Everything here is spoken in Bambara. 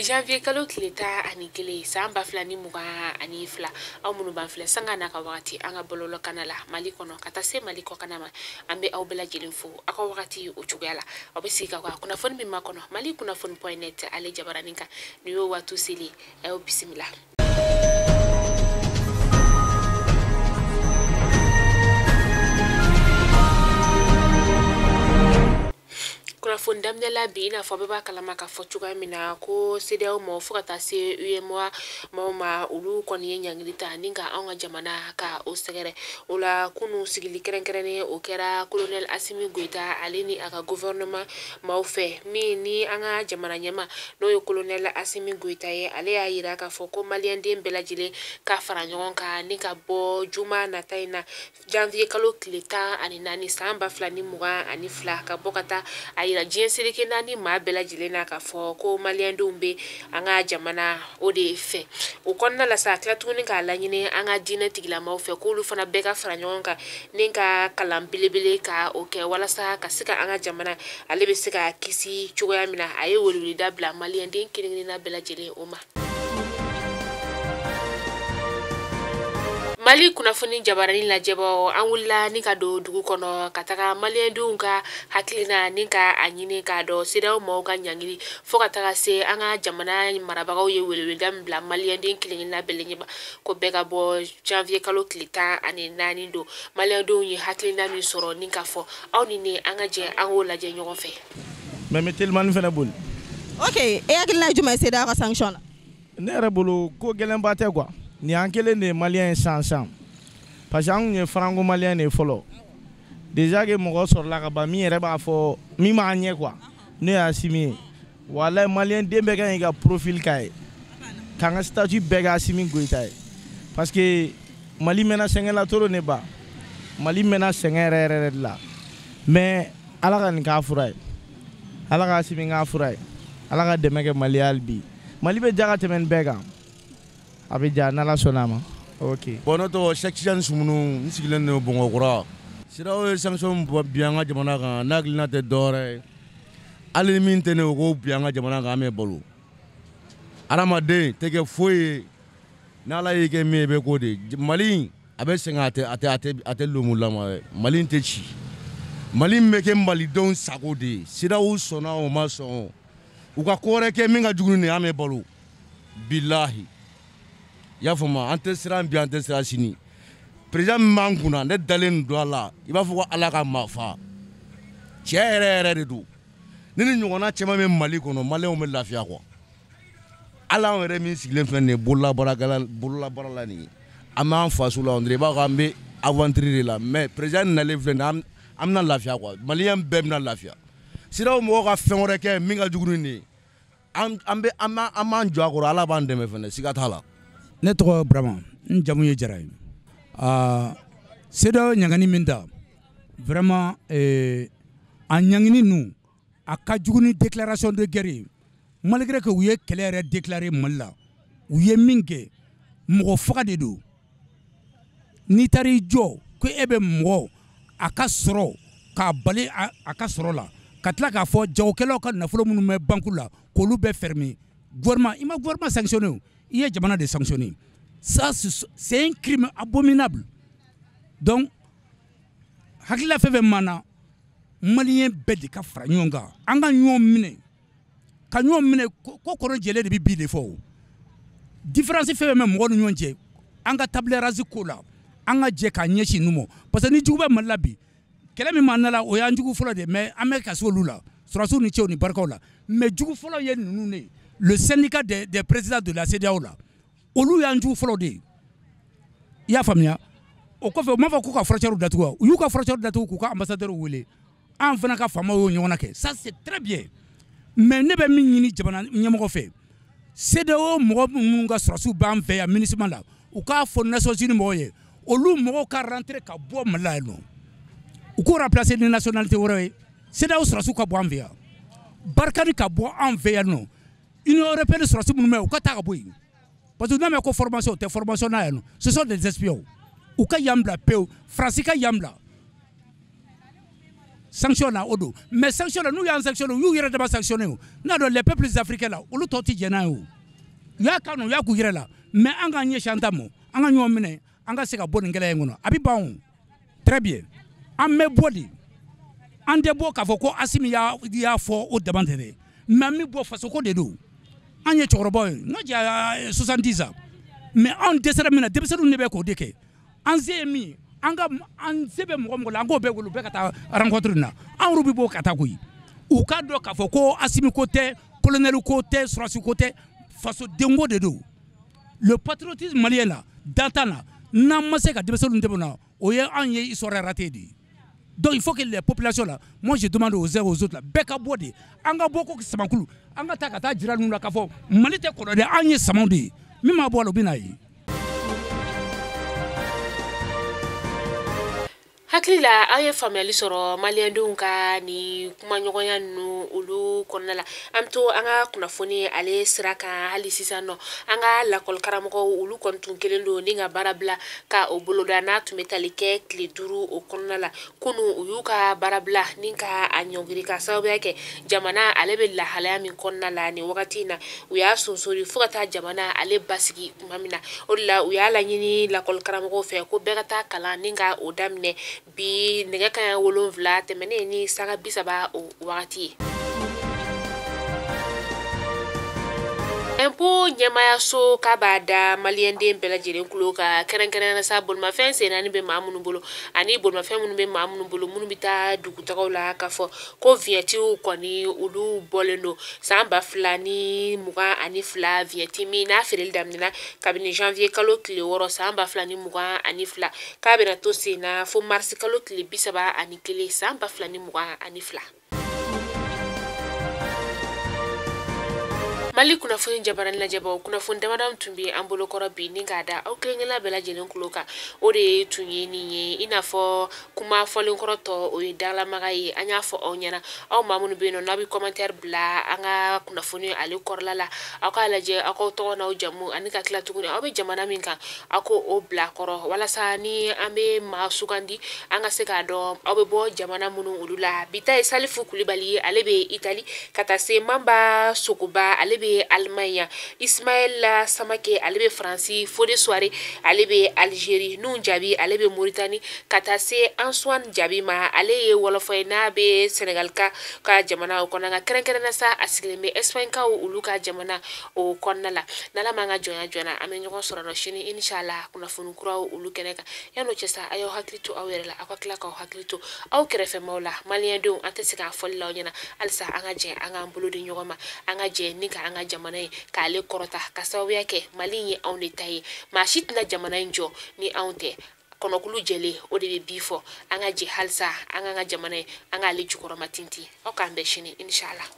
Janvier kalo tile 11 san 2022, aw minnu b'an filɛ sanga n'a ka wagati an ka bɔlɔlɔ kana la Mali kɔnɔ ka taa se Mali kɔkana ma, an bɛ aw bɛɛ lajɛlen fo aw ka wagati o cogoya la. Aw bɛ sigi ka kunnafoni min makɔnɔ Mali kunnafoni.net ale jabaranin kan, nin y'o waati seli, a y'aw bisimila. Kunnafoni daminɛ la bi, i n'a fɔ bɛɛ b'a kalama k'a fɔ cogoya min na ko CEDEAO maaw fo ka taa se UEMOA maaw ma, olu kɔni ye ɲangili ta ni ka anw ka jamana ka o sɛgɛrɛ. O la kunun sigili kɛrɛnkɛrɛnnen o kɛra colonel Assimi Goïta ale ni a ka gouvernement maaw fɛ, min ni an ka jamana ɲɛma n'o ye colonel Assimi Goïta ye, ale y'a yira k'a fɔ ko maliyɛnden bɛɛ lajɛlen ka fara ɲɔgɔn kan ni ka bɔ juma nata in na janvier kalo tile 14 san 2022, ka bɔ ka taa a yira diɲɛ seleke naani maa bɛɛ lajɛlen na k'a fɔ ko maliyɛndenw bɛ an ka jamana o de fɛ. O kɔnɔna la sa, a tila tuguni k'a laɲini an ka diinɛ tigilamaw fɛ k'olu fana bɛɛ ka fara ɲɔgɔn kan ni ka kalan belebele ka o kɛ walasa ka se ka an ka jamana ale bɛ se ka kisi cogoya min na. A ye weleweleda bila maliyɛnden kelen kelenna bɛɛ lajɛlen o ma. Mali kunnafoni jabaranin lajɛbɔ, an wulila ni ka don dugu kɔnɔ ka taga maliyɛndenw ka hakilina ni ka a ɲini k'a dɔn CEDEAO maaw ka ɲangili fo ka taga se an ka jamana marabagaw ye weleweleda min bila maliyɛnden kelen kelenna bɛɛ ɲɛma ko bɛɛ ka bɔ janvier kalo tile 14 don. Maliyɛndenw ye hakilina min sɔrɔ ni k'a fɔ aw ni ne an ka jɛ an k'o lajɛ ɲɔgɔn fɛ. Mais n bɛ telimani fɛnɛ boli. Ok, e hakilina ye jumɛn ye CEDEAO ka sanction na? Ne yɛrɛ bolo ko gɛlɛnba tɛ quoi. Nin y'an kelen de ye maliyɛn ye sisan sisan, parce que an kun ye franco maliyɛn de ye fɔlɔ. Déjà que mɔgɔ sɔrɔla ka ban min yɛrɛ b'a fɔ min b'a ɲɛ quoi, ne ye Assimi ye. Walayi maliyɛn den bɛɛ ka ɲi ka profil k'a ye, k'an ka statut bɛɛ kɛ Assimi Goïta ye, parce que Mali mɛnna sɛgɛn la trop ne ba. Mali mɛnna sɛgɛn yɛrɛ yɛrɛ de la, mais Ala ka nin k'a fura ye, Ala ka Assimi k'a fura ye, Ala ka dɛmɛ kɛ Mali ye hali bi. Mali bɛ ja ka tɛmɛ nin bɛɛ kan. A bɛ ja n'Ala sɔnna a ma. Ok. Bon, ne tɔgɔ Cheikh Tidiane Sumunu, n sigilen don Bamakɔkura. CEDEAO ye sanction bin an ka jamana kan, ne hakilina tɛ dɔwɛrɛ ye. Hali ni min tɛ ne o k'o bin an ka jamana kan, an bɛ balo. Hadamaden tɛ kɛ foyi ye n'Ala y'i kɛ min ye, i bɛ k'o de ye. Mali a bɛ sɛgɛn, a tɛ lomulama dɛ. Mali tɛ ci. Mali bɛ kɛ malidenw sago de ye. CEDEAO sɔnna o ma sɔn o. U ka ko wɛrɛ kɛ min ka jugu ni nin ye, an bɛ balo. Bilahi. I y'a faamu, an tɛ siran bi, an tɛ siran sini. Président min b'an kunna, ne dalen don a la, i b'a fɔ ko Ala ka maa fa. Cɛ yɛrɛ yɛrɛ de don. Ni ni ɲɔgɔnna caman bɛ Mali kɔnɔ, maliyɛnw bɛ lafiya quoi. Hali anw yɛrɛ min sigilen filɛ nin ye bololabaara la nin ye, an b'an faso la, on dirait i b'a fɔ an bɛ aventure de la, mais président nalen filɛ nin ye, an bɛna lafiya quoi. Maliyɛn bɛɛ bɛna lafiya. CEDEAO mɔgɔw ka fɛn wɛrɛ kɛ min ka jugu ni nin ye, an b'an jɔ a kɔrɔ, Ala b'an dɛmɛ fɛnɛ, siga t'a la. Ne tɔgɔ Burama, n jamu ye Jara ye. CEDEAO ɲangani min ta, vraiment a ɲangini ninnu a ka jugu ni déclaration de guerre ye. Malgré que u ye kɛlɛ yɛrɛ déclarer Mali la, u ye min kɛ mɔgɔ faga de don. N'i taara i jɔ ko e bɛ mɔgɔ a ka sɔrɔ k'a bali a ka sɔrɔ la, ka tila k'a fɔ jagokɛlaw ka nafolo minnu bɛ banque la k'olu bɛɛ fermer, gouvernement i ma gouvernement sanctionné o, i ye jamana de sanctionné. Ça c'est un crime abominable. Donc hakilila fɛn fɛn m'an na, maliyɛn bɛɛ de ka fara ɲɔgɔn kan, an ka ɲɔgɔn minɛ, ka ɲɔgɔn minɛ ko kɔrɔ jɛlen de bɛ bi de fɔ o. Différence fɛn fɛn bɛ mɔgɔw ni ɲɔgɔn cɛ, an ka table rase ko la, an ka jɛ k'a ɲɛsin ninnu ma, parce que ni jugu bɛ Mali la bi, kɛlɛ min b'an na la, o y'an jugu fɔlɔ de ye, mais an bɛ ka se olu la, sɔrɔdasiw ni cɛw ni barikaw la, mais jugu fɔlɔ ye ninnu de ye. Le syndicat des présidents de la CEDEAO la, olu y'an jugu fɔlɔ de ye. I y'a faamuya? O kɔfɛ u m'a fɔ k'u ka frontière datugu wa? U y'u ka frontière datugu k'u ka ambassadeur wele. An fana ka faamaw y'o ɲɔgɔnna kɛ. Ça c'est très bien. Mais ne bɛ min ɲini jamana ɲɛmɔgɔ fɛ, CEDEAO mɔgɔ minnu ka sɔrɔdasiw b'an fɛ yan MINUSMA la, u k'a fɔ Nations Unies mɔgɔw ye, olu mɔgɔw ka rentrer ka bɔ Mali la yan nɔ. U k'u remplacer ni nationalité wɛrɛ ye. CEDEAO sɔrɔdasiw ka bɔ an fɛ yan. Barkhane ka bɔ an fɛ yan nɔ. Union européenne sɔrɔdasi minnu bɛ yen, u ka taa ka bɔ yen. Parce que n'a mɛn ko formation, o tɛ formation n'a yan nɔ. Ce sont des espions. U ka yan bila pewu. Faransi ka yan bila. Sanction na o don, mais sanction na, n'u y'an sanctionné, u y'u yɛrɛ dama sanctionné o. N'a dɔn les peuples africains la, olu tɔ ti jɛn n'a ye o. U y'a kanu, u y'a k'u yɛrɛ la, mais an k'an ɲɛsin an ta ma, an ka ɲɔgɔn minɛ, an ka se ka bɔ nin gɛlɛya in kɔnɔ. A bɛ ban o. Très bien, an bɛ bɔ de, an tɛ bɔ k'a fɔ ko Asimi y'a fɔ o dama tɛ dɛ, mais an bɛ bɔ fasoko de don. An ye cɛkɔrɔbaw ye, n ka jɛ 70 ans, mais anw dɛsɛra min na, denmisɛnninw de bɛ k'o de kɛ. An se ye min ye, an ka an se bɛ mɔgɔ mɔgɔ la, an k'o bɛɛ wele, u bɛɛ ka taa rencontre in na. An yɛrɛw bɛ bɔ ka taa koyi. U k'a dɔn k'a fɔ ko Asimi ko tɛ, colonel ko tɛ, sɔrɔdasi ko tɛ, fasodenko de don. Le patriotisme malien la, dan t'a la. N'an ma se ka denmisɛnninw dɛmɛ o la, o ye anw ye histoire ratée de ye. Donc il faut que les populations là, moi je demande aux uns aux autres là, bɛɛ ka bɔ de, an ka bɔ ko samakulu, an ka taa ka taa jira ninnu la k'a fɔ Mali tɛ kɔnɔ dɛ, an ye samaw de ye. Min ma bɔ a la, o bɛ n'a ye. Hakili la, aw ye faamuyali sɔrɔ maliyɛndenw ka ni kumaɲɔgɔnya ninnu olu kɔnɔna la. An bɛ to an ka kunnafoni ale sira kan hali sisan nɔ. An ka lakɔli karamɔgɔw olu kɔni tun kelen don ni ka baara bila ka o boloda, n'a tun bɛ tali kɛ tile 5 o kɔnɔna la. Kunu u y'u ka baara bila ni ka a ɲɔngiri ka sababuya kɛ jamana ale bɛ lahalaya min kɔnɔna la nin wagati in na. U y'a sonsori fo ka taa jamana ale basigi tuma min na. O de la u y'a laɲini lakɔli karamɔgɔw fɛ ko bɛɛ ka taa kalan ni ka o daminɛ bi nɛgɛ kanɲɛ 7 tɛmɛnen ni sanga 30 o wagati ye. Impôt ɲɛmaayaso k'a b'a da maliyɛnden bɛɛ lajɛlen kulo kan, kɛrɛnkɛrɛnnenya sa bolimafɛn sen naani bɛ maa minnu bolo ani bolimafɛn minnu bɛ maa minnu bolo minnu bɛ taa dugutagaw la, k'a fɔ ko vignettew kɔni olu bɔlen don san 2022. Vignette min n'a feereli daminɛna kabini janvier kalo tile 6 san 2022, k'a bɛna to sen na fo mars kalo tile 31 san 2022. Mali kunnafoni jabarani lajɛbaw, kunnafoni damadɔ tun bɛ an bolokɔrɔ bi ni k'a da aw kelen-kelenna bɛɛ lajɛlen kulo kan. O de ye tun ye nin ye, i n'a fɔ kuma fɔlen kɔrɔ tɔ, o ye dalamaga ye. An y'a fɔ aw ɲɛna, aw maa minnu bɛ yen nɔ n'aw bɛ commentaire bila an ka kunnafoni ale kɔrɔla la, aw k'a lajɛ aw k'aw tɔgɔ n'aw jamu ani ka tila tuguni aw bɛ jamana min kan, aw k'o bila kɔrɔ, walasa ni an bɛ maa sugandi an ka se k'a dɔn aw bɛ bɔ jamana minnu olu la. Bi ta ye Salifu Kulibali ye, ale bɛ Itali, ka taa se Manba Sogoba, ale bɛ Allemagne, Ismaël Samake ale bɛ Faransi, Fodé Soare ale bɛ Algérie, Nun Jabi ale bɛ Mauritanie, ka taa se Ansoine Jabi ma, ale ye wɔlɔfɔ ye n'a bɛ Sénégal ka jamana o kɔnɔ, nka kɛrɛnkɛrɛnnenya sa a sigilen bɛ Espagne kaw olu ka jamana o kɔnɔna la. N'Ala m'an ka jɔnya joona, an bɛ ɲɔgɔn sɔrɔ nɔ sini inshallah kunnafoni kuraw olu kɛnɛ kan. Yan'o cɛ sa, a y'aw hakili to aw yɛrɛ la, aw ka tila k'aw hakili to aw kɛrɛfɛmaw la. Maliyɛndenw, an tɛ se k'a fɔli la aw ɲɛna halisa, an ka jɛ an k'an bolo di ɲɔgɔn ma, an ka jɛ ni ka an ka jamana ye k'ale kɔrɔta, ka sababuya kɛ Mali in ye anw de ta ye, maa si tɛna jamana in jɔ ni anw tɛ. Kɔnɔkulu jɛlen o de bɛ bi fɔ. An ka jɛ halisa an k'an ka jamana ye, an k'ale jukɔrɔma tintin. Aw k'an bɛn sini inshallah.